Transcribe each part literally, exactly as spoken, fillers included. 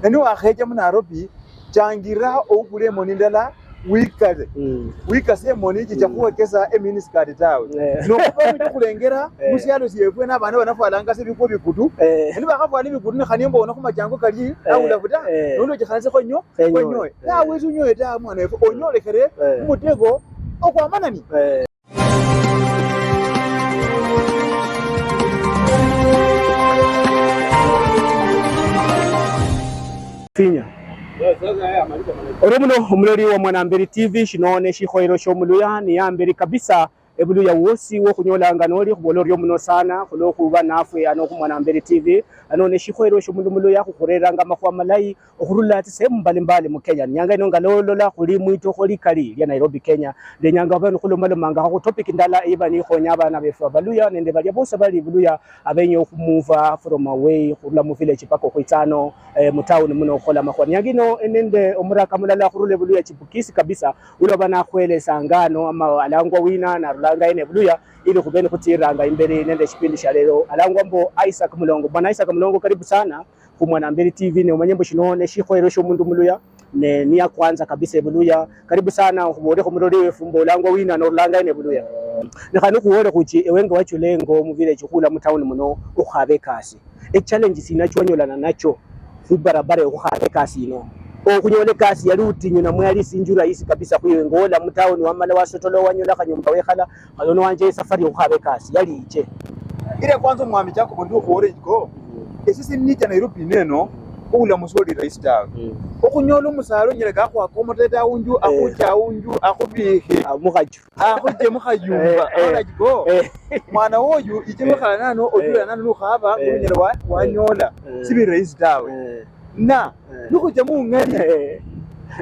Ne niwakhecha mu Nairobi, changira owukule emoni ndala, wikale. Mm. Wikase emoni chicha khuwekesa eminiskati tawe. Eh. Nokhuba nicho khulengera mu syalo syefwe nabana banafwalanga se bikuwa bikutu. Eh. Ne nibakhafwala ebikutu ne khani mbona khu machango kali awulafu ta. Eh. Nono chikhanase khonyo, khonyoe. Tawe si unyoe ta mwana wefu, onyolekhere mu mutego okwamanani. Eh. Finya. Orio muno omuloli wa Mwanamberi T V, shino ne shikhoyero shomuluya, ni amberi kabisa ebuluya wosi wokhunyolanga noli khubola orio muno sana, khulwokhuba nafwe ano khu Mwanamberi T V, ano ne shikhoyero shomundu muluya khukhureranga amakhuwa malayi okhurula tsisehemu mbalimbali mu Kenya. Inyanga ino nga lolola khuli mwitokho likali lya Nairobi, Kenya. Ndenyanga obe nikhulomalomangakho khu topic ndala eyiba nikhonya abana befu abaluya nende balia bosi bali ibuluya abenya okhumuva from away khurula mu village paka okhwitsa ano, eh, mu town muno okhukhola amakhuwa. Inyanga ino nende omuraka mulala khurula ebuluya Chipukisi kabisa, uloba nakhwelesanga ano ama alangwa wina narulanga ene ebuluya ili khube nikhutsiranga imberi nende eshipindi shia lelo. Alangwa mbo Isaac Mulongo. Bwana Isaac Mulongo, karibu sana khu Mwanamberi T V, ne omanye mbu shino ne shikhoyero shiomundu muluya, ne niya kwanza kabisa ebuluya. Karibu sana, okhubolekho omuloli wefu mbu olangwa wina norulanga ene ebuluya. Ne khandi khuwole khuchi ewe nga wachula engo mu village khula mu town muno okhukhaba ekasi. E challenge sina chiwanyolana nacho khu barabara yokhukhaba ekasi yino? Okhunyola ekasi yali utinyu namwe yali isinju rahisi kabisa khwiwe, nga wola mu town wamala wasotola wanyola khanyumba wekhala, khano wanje esafari yokhukhaba ekasi yali iche? Ira kwanza omwami Jacob ndi okhuwore iko, ese sinicha Nairobi neno, obulamusi oli rahisi tawe. Mm. Okhunyola omusaala onyala kakhuakomoteta aunju, akhucha aunju, akhubikhe. Ah, mukhaju. Akhuje mukhayumba. Eh, eh. Alright, go. Eh. Mwana woyu, iche wekhala nano, otula nano nukhaba, eh, onyala wa-, eh, wanyola. Eh. Sibi rahisi tawe. Eh. Na, eh, nukhuja mung'ali. Eh.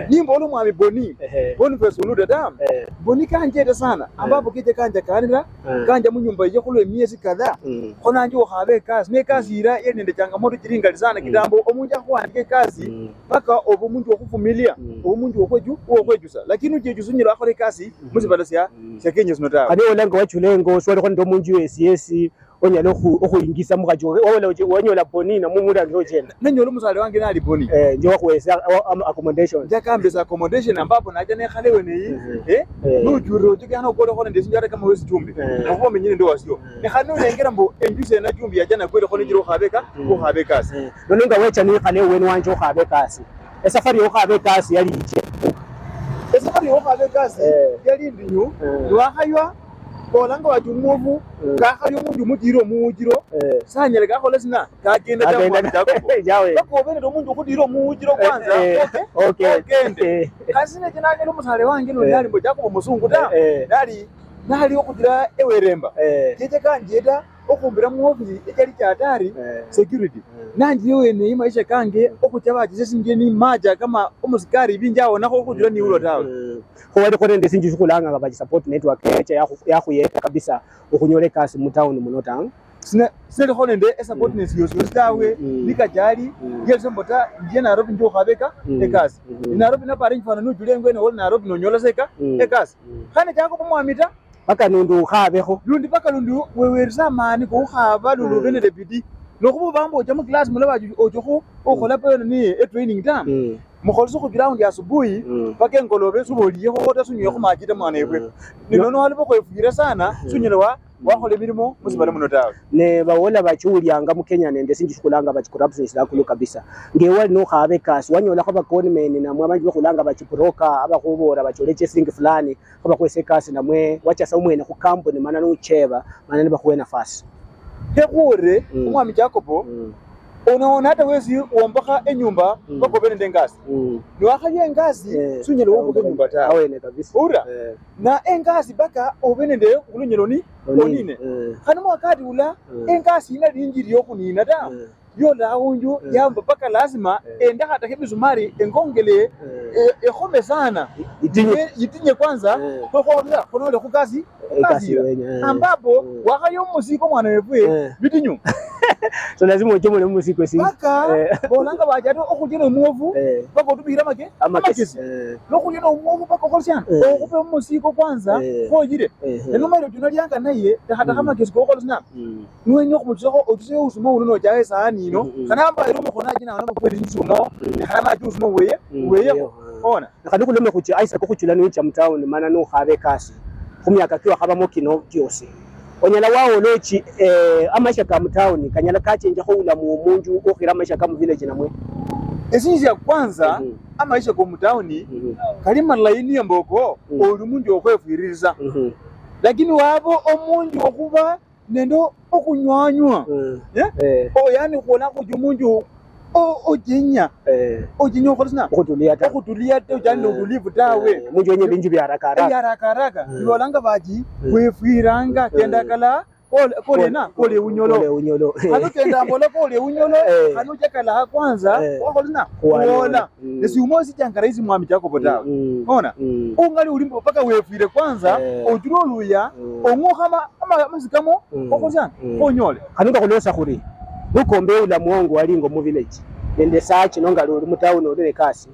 Nimbola omwami Boni. Eh. Boniface Uluda dam. Eh. Boni kanjete sana. Eh. Ambapo keche kanja kanira, eh, kanja munyumba yiye khulwa emiesi kadhaa. Mm. Kho nanje okhaba ekasi. Ne ekasi yira yali nende changamoto chiri ngali sana. Mm. Kitambo omunju akhuandika ekasi, mm, paka obe omunju wokhufumilia, mm, obe omunju wokweju-, wokwejusa. Lakini uchejusa unyala wakhola ekasi, mm, musibala sia, mm, sia Kenya sino tawe. Khane olanga wachula engo, siwalikho nende omunju yesi yesi, onyala okhu-, okhuingisa mukhaji wawe, wabula oche-, wanyola Boni na mumurangire ochenda. Nanyola omusale wange nali Boni. Eh, nje wakhwesa a-, a-, am-, accommodation. Nje akambesa accommodation ambapo nacha nekhala eweneyi, mhm, eh, eh, nuchurire oche kano okolekho nende esinju ata kama wesi chumbi. Eh. Nakhuba omenyire nende wasio. Eh. Ne khane nolengera mbu enju sena chumbi yacha nakwelekho nechira okhabeka, mm, okhabeka asi. Eh. Nono nga wecha nikhale ewene wanje okhaba ekasi. Esafari yokhaba ekasi yali iche? Esafari yokhaba ekasi, eh, yali ndinyu. Eh. Niwakhaywa, bolanga wati omuofu, eh, kakhaywa omundu omutira omuwujiro, eh, sanyala kakhola sina, kakenda ta. Kakenda mwana ta. Jakobo. Jawe. Paka obe nende omundu okhutira omuwujiro kwanza, eh, eh, oke-, okay, okende. Eh. Khasi neche nanyola omusale wanje, eh, nali mbo Jakobo omusungu ta. Eh, eh. Nali, nali okhutira eweremba. Eh. Cheche kanjeta, okhumbira mu office echali cha hatari, eh, security. Eh. Nanjire wene eyi maisha kange, okhucha bachise sinjeni macha kama omusikari binji awonakho okhujula niulo tawe. Mm. Kho walikho nende sinji sikhulanga nga bachi support network echa yakhu-, yakhuyeta kabisa okhunyola ekasi mu town muno ta? Sina-, sinalikho nende e support, mm, nesi yosi yosi tawe, mm, mm, nikachali, mm, yelisa mbo ta, njie Nairobi nje okhabeka, mm, ekasi. Mm. Nairobi naparingi fana nujule engwene woli Nairobi nonyola seka, mm, ekasi. Mm. Khane chako kumwami ta. Paka lundi ukhabekho. Lundi paka lundi weweresa amani kokhaba lundi, mm, obe nende bidii. Nokhuba obamba ocha mu class mulaba ocha khu-, okhola pa nini, e training ta. Mm. Mukholese khu ground asubuhi, mm, paka engolobe, suba oliyekho kho ta, sunywekho machi ta mwana efwe. Mm. Ni nono waliba okhwefuyira sana, mm, sunyala wa-, wakhola emirimo musibala muno tawe. Ne bawola bachiwulianga mu Kenya nende sinji sikhulanga bachi corruption silakulu kabisa. Ngewe wali nokhaba ekasi, wanyolakho abaconmen namwe abanji bakhulanga bachi broker, abakhubora bacholeche esilingi fulani, khabakhwesa ekasi namwe wachasa omwene khu company mana nucheba, mana nibakhuwa enafasi. Khekhulire, mm, omwami Jacobo, mm, onoona ata wesi wombakha enyumba, mm, paka obe nende engasi. Mm. Niwakhaywa engasi, eh, sunyala wombakha enyumba tawe. Awene kabisa. Ura? Eh. Na engasi paka obe nende khulunyelo ni onine. Onine. Eh. Khane mu wakati ula, eh, engasi yinali injili yokhunina ta. Eh. Yola aunju, eh, yamba paka lazima, eh, endakhatakhe emisumari, engongele, eh, eh, ekhome sana. I-, itinye. Itinye, itinye kwanza, eh, khwe khwola, khunole khukasi, eh, khukasira. Kasi yenye, eh. Ambapo, mm, wakhaya omusiko mwana wefwe, eh, bitinyu. So lazima ochomole mu sequence. Paka, eh, bolanga bacha ate okhulya no mwovu, eh, paka otubihira amake-, amakesi. Amakesi. Eh. Nokhulya no mwovu paka okhola syana. Eh. Okhupe mu siko kwanza, eh, khoyire. Eh, eh. Eno mairo tunalyanga naye, takha, takha, mm, amakesi kokhola syana. Mm. Niwenya okhumutusakho, otuseyo usuma uno nochaye esahani ino. Mm, mm. Khana amba ero mukhono aje nawe nabakweli usuma, mm, khana maji usuma weye, mm, weye. Weye, mm. Ona. Khandi khulome khuchi Isaac khuchula niwicha mu town mana nokhabe ekasi. Khu miaka kiwakhabamo kino kiosi. Onyala wawola ochi, eh, amaisha ka mu town kanyala kachenjakho obulamu bwo munju okhira amaisha ka mu village namwe? Esindu sia kwanza, mhm, amaisha ko mu town, mhm, kali malayi niye mboko, mhm, oli munju okhwefwiririza. Mhm. Lakini waba omunju okhuba nende okhunywanywa. Mm. Eh? Eh. O, yani, khwona khuja omunju o-, ojinya. Eh. Ojinya okhola sina? Okhutulia ta. Okhutulia ta, ojali, eh, nobutulivu tawe. Eh, munju wenye binju bya haraka haraka. Eh, bya haraka haraka. Mm. Ibolanga baji, mm, kwefwiranga, mm, kenda kala, kole, kole na, kole unyolo. Kole unyolo. Khano kenda mbola kole unyolo, eh, khano chakala ha kwanza, eh, okhola sina? Khuwola. Khuwola. Mm. Nesiumo sichanga rahisi mwami Jacob tawe. Mm. Ona? Mm. Ungali uli mbo paka wefwire kwanza, eh, ojire oluya, mm, ong'okha ama-, ama-, amasikamo, mm, okhosa, mm, khonyole. Khano nga khulosa khuri, nukombe ulamu wongo wali ngo mu village, nende saa chino nga uli mu town uli ne kasi,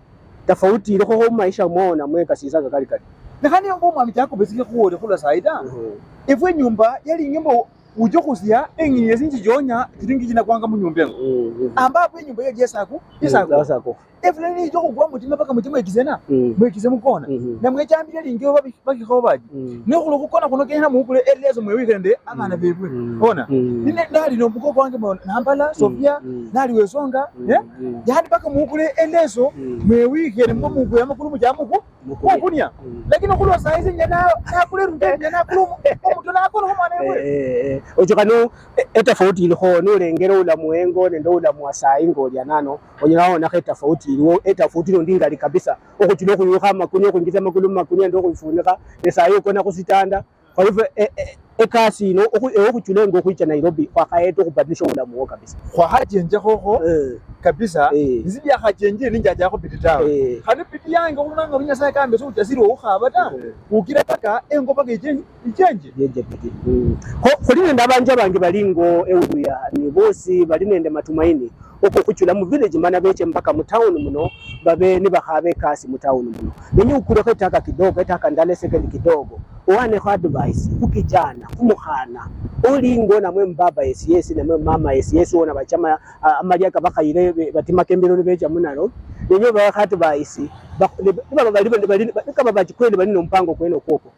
tofauti ilikho khu maisha mwona mwekasisanga kali kali. Ne khani ngo mwami Jacob sikhe khuwole khula sayi ta. Mhm. Efwe nyumba yali nge mbo uche khusia eng'iye sinji chionya, chilingi chinakwanga mu nyumba eno. Mm, mm. Amba apo inyumba iyo jesaku, mm, jesaku. Jesaku. Efula ni ijo khugwa mutima paka mutima ekisena, mm, mwekise mukona. Mm-hmm. Na mwechambira lingi oba bi-, bakikhawo baji. Mm. Ne khulwa khukona kuno kenyana mukule eleso mwewikhende abana, mm, bebwe. Mm. Ona? Mm. Nine nali no mukoko wange mo-, nambala, mm, Sofia, mm, nali wesonga, mm, eh? Mm. Yani paka mukule eleso, mm, mwewikhende mbo, mm, mukule amakulu mujamuku. Mukunia. Mukunia. Mm. Lakini khulwa saa hizi nyala nakula erunde, nyala nakula omu-, omuto nakona omwana wewe. Eh, eh, eh. Ocho kano, eh, etafauti ilikho, nolengera ulamu wengo nende ulamu wa saa hii ngolya nano, onyala wawonakho etafauti iliwo, etafauti ino ndi ngali kabisa. Okhuchila okhuyukha amakunia, okhwingiza amakulu mumakunia nende okhubifunikha, ne saa hii okona khusitanda. Kwa hivyo, e, e, ekasi yino, okhu-, ewe okhuchula engo okhwicha Nairobi, khwakhayeta okhubadilisha obulamu bwo kabisa. Khwakhachenjekhokho, eh, kabisa, eh, nisi byakhachenjire ninjacha khubiti tawe. Eh. Khane biti yange okhulanga ori Nyasaye kambe sochasire okhukhaba ta, eh, ukira paka engo paka ichenje, ichenje. Ichenje biti. Mm. Kho, khuli nende abanje abange bali ngo ewuya, ni bosi bali nende matumaini okukhuchula mu village mana beche mpaka mu town muno, babe nibakhaba ekasi mu town muno. Nenya ukulekho etaka kidogo, etaka ndala esekendi kidogo. Owanekho advice khu kijana, khu mukhana, oli ingo namwe mbaba yesi yesi, namwe mama yesi yesi, wona bachama, a, amalia kabakhayire, be-, batimaka embiro nibecha munaro. Nenya obawekho advice, bak-, ne-, nibaba bali, bali, bali, nikaba bachikweli bali nomupango kwene okwokwo.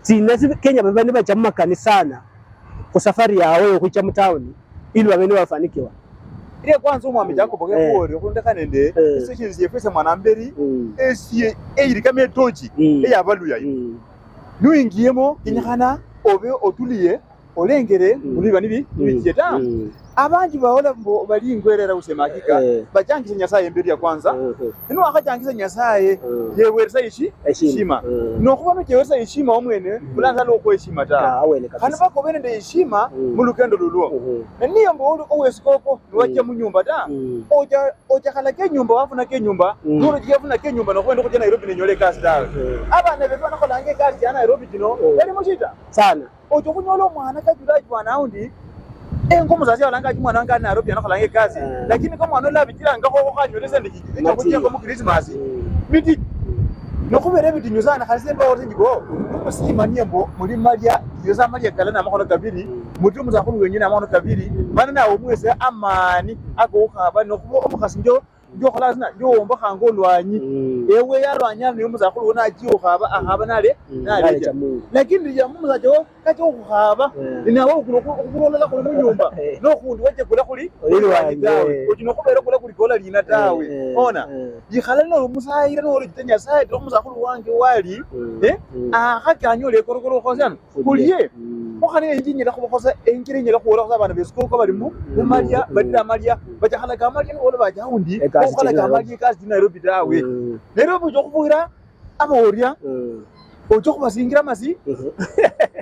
Tsina tsi Kenya baba nibacha mumakanisa sana khu safari yawe yokhwicha mu town, ili babe nibafanikiwa. Ile kwanza omwami Jacob, eh, kekhuwolere khulondekhana nende, eh, esessions yefwe esya mwanamberi, mm, esie eyiri kama etochi, mm, eyabaluya yo. Mm. Nuwingiyemo, mm, kenyekhana obe otuliye, olengere, mm, buli biba nibi-, mm, nibichie ta. Mm. Abanji bawola mbo bali ingwerera usema hakika, eh, bachangise Nyasaye emberi ya kwanza. Mhm. Ino wakhachangisa Nyasaye, mm, yeweresa ishi-, eshima. Eshima. Mm. Nokhuba nocheweresa eshima omwene, mm, bulanza lwo khweshima ta. Ah, awene kabisa. Khandi bako bene nende eshima, mm, mu lukendo lulwo. Mhm. Ne niyo mbo oli owesikoko, niwacha, mm, mu nyumba ta. Mm. Ocha, ocha khalaka enyumba, wafunaka enyumba, mm, norochia wafunaka enyumba, nokhuba nokhucha Nairobi nenyola ekasi tawe. Mm. Abana befu banakholanga ekasi ya Nairobi chino, mm, bali mushida. Sana. Ocha okhunyola omwana kachula achwana aundi, engo omusasi yalanga achi mwana wange ali Nairobi anakholanga ekasi, eh, lakini ka mwana ola abichilangakho khanyole sende chichakhuchekho mu Christmas. Mm. Biti. Mm. Nokhubera ebitinyu sana, khali semba ore njiko, nomusimanie mbo, muli malia, iyo sa malia kala namakhono kabiri, mm, muti omusakhulu wenyine namakhono kabiri, mm, mana nawe omwese amani akokhukhaba, nokhuba omukhasi njo, ndio okhola sina, ndio owombokhanga olwanyi. Mm. Ewe yalwanyi ano, niye omusakhulu wuno achia okhaba, akhaba nale, mm, nalecha. Nalecha mungo. Lakini licha omusacha wo, kacha okhukhaba, mm, nawe okula okhu-, okhulola khuli munyumba, eh, nokhundi wachekula khuli, oli lwanyi tawe. Eh. Ochina okhubeera okula khuli kola lina tawe. Eh, eh, ona? Eh. Yikhala noli omusayira, noli ochita Nyasaye, ta omusakhulu wange wali, mm, eh? Mm. Akhake anyole ekorokoro okhosyana. Khulie. Khulie. Mm. Okhane enjira inyala khubakhosa, enjira inyala khuwolakho abana besikoko bali mu, mm, mu malia, mm, balira amalia, mm, bachakhalaka amalia, nibola bacha aundi, ekasi okhukhalaka chino amalia, ekasi chino Nairobi tawe. Mm. Nairobi ocha okhufuhira abaworia, mm, ocha okhubasingira amasi. Mhm.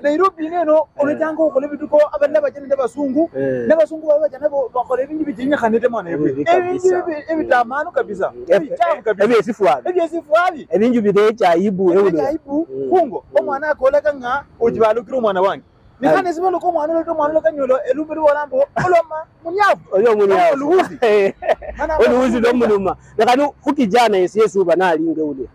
Nairobi yino eno, eh, olechanga okhola ebituko, abali nabacha nende abasungu, eh, nabasungu baba bacha nabo bakhola ebindu bichinyikhanete mwana ebwe. Ebi kabisa. Ebindu ebi, ebitamanu kabisa. Mm. Ebichafu kabisa. Ebiesifwabi. Ebiesifwabi. Ebindu bilecha aibu, bilecha aibu. Mm. Khungo, mm, omwana akolaka nga, mm, ochibalukire omwana wange. Nikhane sibaloka omwana oyo ta, omwana oyo kanyola elumbi libola mbo, oloma munyafu. Oyo munyafu. Oluhuzi. Eh. Mana oluhuzi lwamuluma. Lekha nu, khu kijana yesi yesi uba nalinge ule.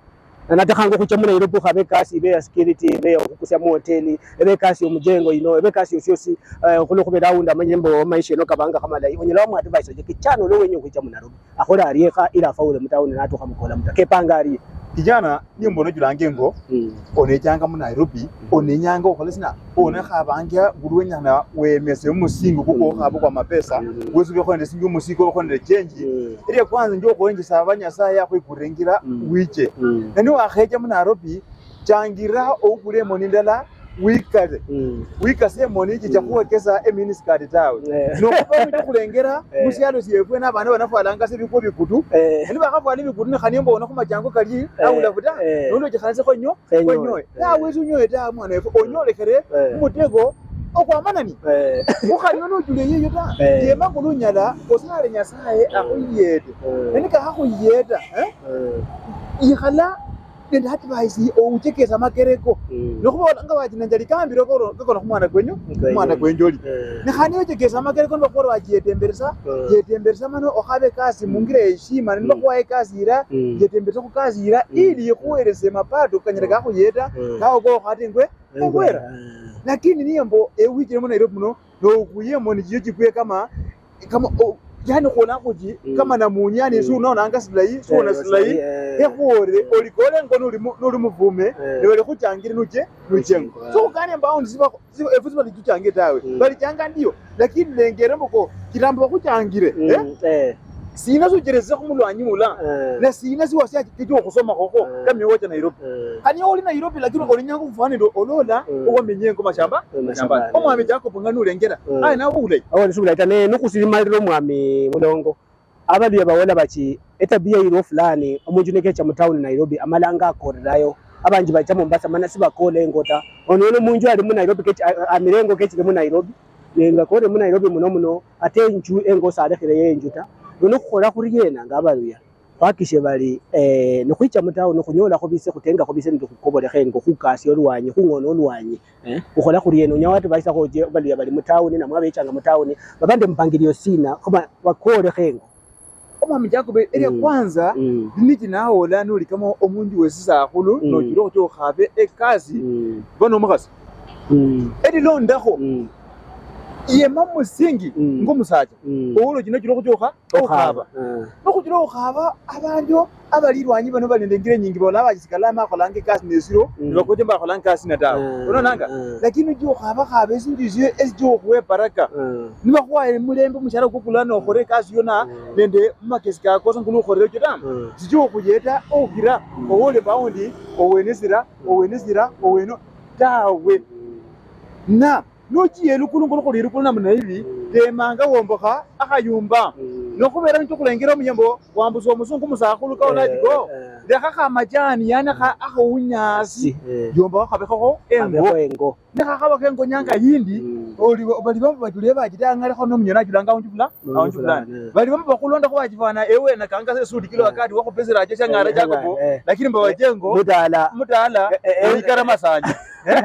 Na natakhanga okhucha mu Nairobi okhaba ekasi ibe ya security, ibe ya okhukusia mu hoteli, ibe ekasi yomujengo yino, ibe ekasi yosi yosi, eh, khulwo khubera aundi amanyire mbo maisha eno kabanga kamalayi. Onyala wamu advise oje, kijana uno wenya okhucha mu Nairobi, akhole arie kha ili afaule mu town natukha mukola muta? Kepanga arie? Kijana, niyo mbona ojulanga engo, mm, onechanga mu Nairobi, mm, onenyanga okhola sina, mm, onekhabanga buli wenyana wemese omusingo kukwo, mm, okhaba kwa mapesa, mm, wesi obekho nende singi omusingo, obekho nende change. Mm. Eria kwanza ndio okhuwenjesa aba Nyasaye akhwikurira engira, mm, wiche. Mm. Ne niwakhecha mu Nairobi, changira oukule emoni ndala, wikale. Mm. Wikase emoni chicha, mm, khuwekesa eminisi kadi tawe. Eh. Nokhuba nicho khulengera, eh, musialo siefwe nabana banafwalanga se bikuo bikutu. Eh. Nibakhafwala ebikutu, nikhani mbona khumachango kali, eh, awulafu ta. Eh. Nono ochikhanisakho nyo, khenyoe, khenyoe. Eh. Tawe, sunyoe tawe, mwana wefu. Onyolekhere, eh, mumutego okwamanani. Eh. Ukhali nono ochule yeyo ta. Eh. Yema ngolunyala, osale Nyasaye, eh, akhuyete. Eh. Nani kakhakhuyeta, eh? Eh. Ikhala nende advice ouchekesa amakereko. Mm. Nokhubola nga wachinenja likambiro koro-, kakona khumwana kwenyu, kwenyu, khumwana kwenjoli. Eh. Ne khandi yochekesa amakereko nibakhubora wachiyetemberesa, eh, yetemberesa mano okhabe ekasi, mm, mungira yeshima, ne, mm, nibakhuwa ekasi ira, mm, yetemberesa khukasi ira, mm, ili ikhuherese mapato kanyala, mm, kakhuyeta, mm, kawo kokho ati ngwe, eh, ngwera. Eh. Lakini niye mbo ewichire mu Nairobi muno, nokhuye moni chiyo chikwe kama, kama, o, yani khwona khuchi, mm, kama namunyu, yani, mm, si unaonanga silayi, si, eh, uona silayi, silayi, eh, ekhwore, mm, olikole ngo noli mu-, noli mufume, eh, ne bali khuchangire nuche, nuche ngo. Nuche ngo, eh. So, khukane mbawo ndi siba, siba, efu sibali khuchange tawe. Mm. Balichanga ndio, lakini lengere mboko, kitambo bakhuchangire, mm, eh? Eh. Sina sucherese khumulwanyi mula, eh, na sina siwasia kicho khusoma khokho, eh, kama wacha Nairobi. Eh. Khani oli Nairobi, lakini, mm, olinyanga khufana ndo olola, mm, owamenye ngo mashamba, eh, mashamba. Mashamba. Omwami Jacob nga nulengera, mm, aye nabo bulayi. Awo ni subula ita ne, nukusilimalira omwami Mulongo. Abaluya bawola bati, etabia iliwo fulani, omunju nekecha mu town Nairobi, amalanga akorerayo. Abanji bacha Mombasa, mana sibakola engo ta. Ono, ono munju ali mu Nairobi, kechi-, a-, a-, amire engo kechile mu Nairobi. Ne nga kore mu Nairobi muno muno, ate enju engo salekhileyo enju ta. Nono khukhola khuriena nga abaluya? Khwakishe bali, eh, nikhwicha mu town, khunyolakho bise, khutengakho bise nende khukobolekha engo, khukasi olwanyi, khung'ona olwanyi. Eh? Khukhola khuriena? Onyala watu baisakho oje, baluya bali mu town, namwe abechanga mu town, baba nende mpangilio sina, khuba bakolekha engo. Omwami Jacob, eria, mm, kwanza, mm, nichi nawola noli kama omunju wesisakhulu, mm, nochira okhucha okhabe ekasi, mm, ba nomukhasi. Mm. Elilondakho, mm, yema musingi, mm, ngomusacha. Mm. Owulo chino chira okhucha okha-, okhaba. Okhaba. Eh. Nokhuchira okhaba, abanjo abali ilwanyi bano bali nende engila enyingi, bola abachisikala ama akholanga ekasi nesiro, mm, nibakoche mba akholanga ekasi na tawe. Mm. Ononanga? Mm. Lakini ojia okhaba khaba esinju esio esichia okhuwa ebaraka. Mm. Nibakhuwaye mulembe omushahara kukula nokhora ekasi yona, mm, nende mumakesi kako sa ngulu okholere ocho ta. Mm. Sichia okhuyeta okhira, mm, owole baundi, owenesira, mm, owenesira, oweno tawe. Mm. Na nochiya elukulu, ngolukhola elukulu namna ibi, mm, temanga wombokha akhayumba. Mm. Nokhubera nicho khulengera omuyembo, wambusa omusungu musakhulu kawo, eh, najigo, eh, lekha khamachani, yani kha-, akhawunyasi, eh, yombokha khabekhokho engo. Khabekho engo. Nekhakhabakho engo nyanga yindi, mm, oli, bali bambo bachule bachitang'alekho nomunyo nachulanga awunju fula-, awunju fulani, fulani, eh. Bali bambo bakhulondakho bachifwana ewe nakanga se sudi kilo, eh, akati wakhupesera ache shang'ara, eh, Jacobo, eh, lakini mba wajengo, mutala. Mutala, eh, eh, eh, oyikara masani. Eh?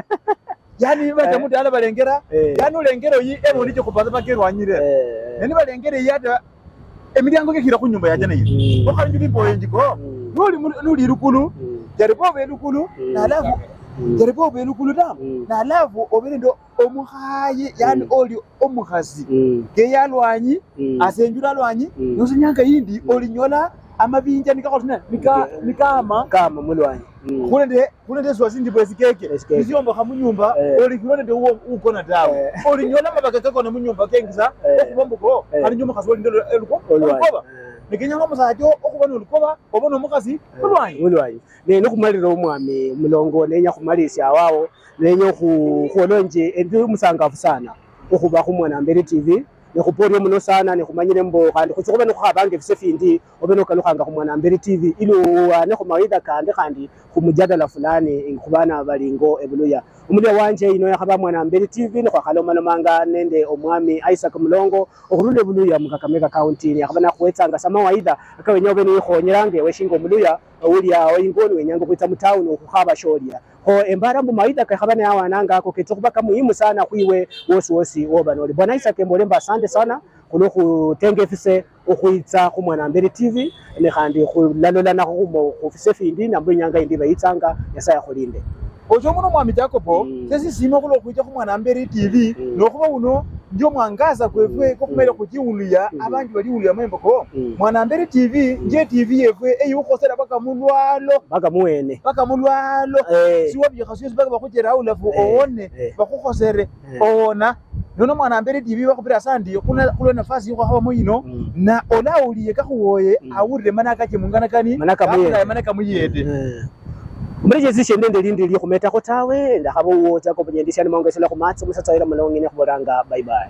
Yani bacha, eh, mutala balengera, eh, yani olengera oyi, eh, emundi chikhupasa paka erwanyire. Eh, eh. Ne nibalengera eyi ata emiliango kekhira khunyumba yacha nayo. Mm. Okhanjula imboyo njiko, mm, noli mu-, noli lukulu, mm, jaribu obe lukulu, mm, na alafu, mm, jaribu obe lukulu ta, mm, na alafu obe nende omukhaye, yani, mm, oli omukhasi. Mm. Keya alwanyi, mm, asenjula alwanyi, mm, nosi nyanga yindi, mm, olinyola amabinja nikakhola sina, nika-, nika-, nikama. Kama mulwanyi. Mm. Khulende, khulende eswa sindi bwesikeke. Esikeke. Nisiombokha munyumba, eh, oli khulende uwo ukona tawe. Eh. Olinyola amabaka kakona munyumba kengisa, eh, okhuba mbuko, eh, khali nyomukhasi oli ndolo eluko, olwanyi, olukoba. Eh. Nekenyanga omusacha okhuba nolukoba, oba nomukhasi, eh, mulwanyi. Mulwanyi. Ne nikhumalira omwami Mulongo, nenya khumalisia awawo, nenya khu-, khwolonje endi musangafu sana okhuba khu Mwanamberi T V, ne khuporia muno sana, ne khumanyire mbo khandi khutsi khube nikhukhabanga ebise findi, obe nokalukhanga khu Mwanamberi T V, ili uwane khumawaidha kandi, khandi khumujadala fulani khubana bali ngo ebuluya. Omuluya wanje ino yakhaba Mwanamberi T V, nikhwakhalomalomanga nende omwami Isaac Mulongo, okhurula ebuluya mu Kakamega County, niyakhaba nakhuwetsanga sa mawaidha akawenya obe niwikhonyeranga ewe shinga omuluya, Uli awo ingoni wenyanga okhwitsa mu town okhukhaba sholia. Kho embara mbu mawaidha kakhaba ne awana nga ako ketsa okhuba kamuhimu sana khwiwe wosi wosi woba noli. Bwana Isaac, mbole mbu asante sana khulwo khutenga efise okhwitsa khu Mwanamberi T V, ne khandi khulalolanakho khumo khufise findi, nambo inyanga yindi bayitsanga, Nyasaye akhulinde. Otyo muno Mwami Jacobo, mm, sesisiima khulwo khwitsa khu Mwanamberi T V, mm, nokhuba uno ndio mwangaza kwefwe, mm, kokhumele, mm, khuchiwulila, mm, abanji baliwulila mwemboko. Mm. Mwanamberi T V, mm, nje T V yefwe eyukhosela paka mulwalo. Paka muwene. Paka mulwalo. Eh. Siwabikha syosi paka bakhuchera awulafu, eh, owone, eh, bakhukhosere, eh, owona. Nono Mwanamberi T V bakhupira asandi khuna-, khulwe nafasi yokhwakhabamo yino, mm, na olawuliye kakhuwoye, mm, awulire mana akache mungana kani, mana kamuyende, mana kamuyende. Mm. Omulekesi, ise nende lindi lyokhumetakhwo tawe, ndakhaba uwo Jacob Nyendisyani, mwongesela khumatsi, omusatsa wela mulong'ine khubolanga bye bye.